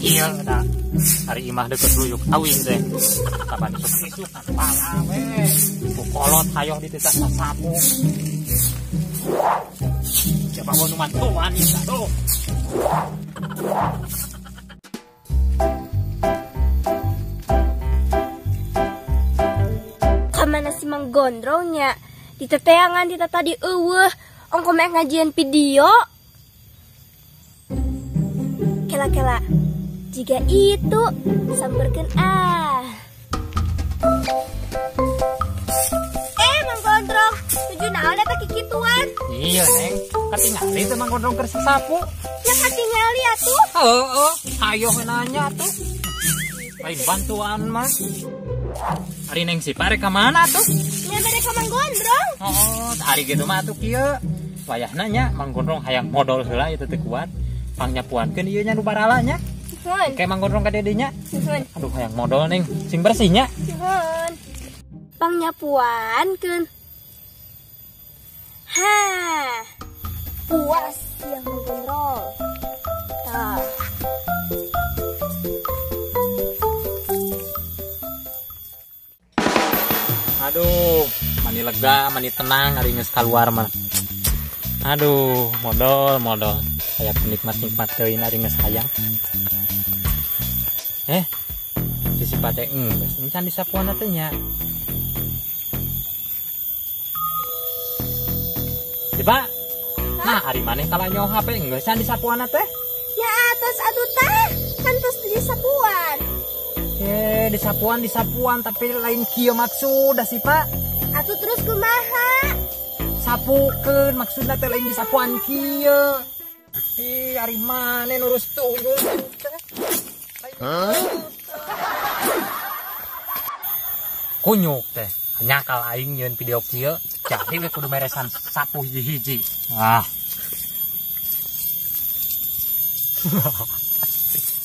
Iya da. Hari imah deket ruyuk awing teh. Kapan isuk-isuk pala we. Ku kolot hayoh dititah sasapu. Coba nu mantuan ieu aduh. Kamana si Mang Gondrongnya? Diteteangan dita tadi eueuh, ongko mek ngajian video. Kela-kela. Jika itu samperkeun ah. Mang Gondrong, tuju naon eta kikituan? Iya, Neng. Katingali teh Mang Gondrong keur sasapu. Ya katingali atuh. Heeh, hayoh we nanya atuh. Lain bantuan mah. Ari Neng Sipa rek ka mana atuh? Nya bade ka Mang Gondrong. Oh, ari kitu mah atuh kieu. Wayahna nya Mang Gondrong hayang modol heula ieu teh kuat. Pangnyapuankeun ieu nya nu barala nya. Kayak Mang Gondrong ka dedenya. Aduh hayang modol Neng, sing bersih nya. Nuhun. Pangnyapuankeun. Ha. Puas yang Mang Gondrong. Tah. Aduh, mani lega, mani tenang ari geus kaluar mah. Aduh, modol, modol. Kayak nikmat-nikmat teuing ari geus hayang. Si Sipa teh geus encan disapuan teh nya. Sipa? Nah, ari maneh kalanyo HP geus can disapuan teh? Ya atas atuh tah, kan tos disapuan. Disapuan, disapuan tapi lain kieu maksud dah Sipa. Atuh terus kumaha? Sapukeun maksudna teh lain disapuan kieu. Ih, ari maneh nurus tuyul. Kunyuk teh, nyakal aing nyeun video kieu, jadi we kudu meresan sapu hiji-hiji. Ah.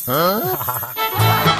Hah?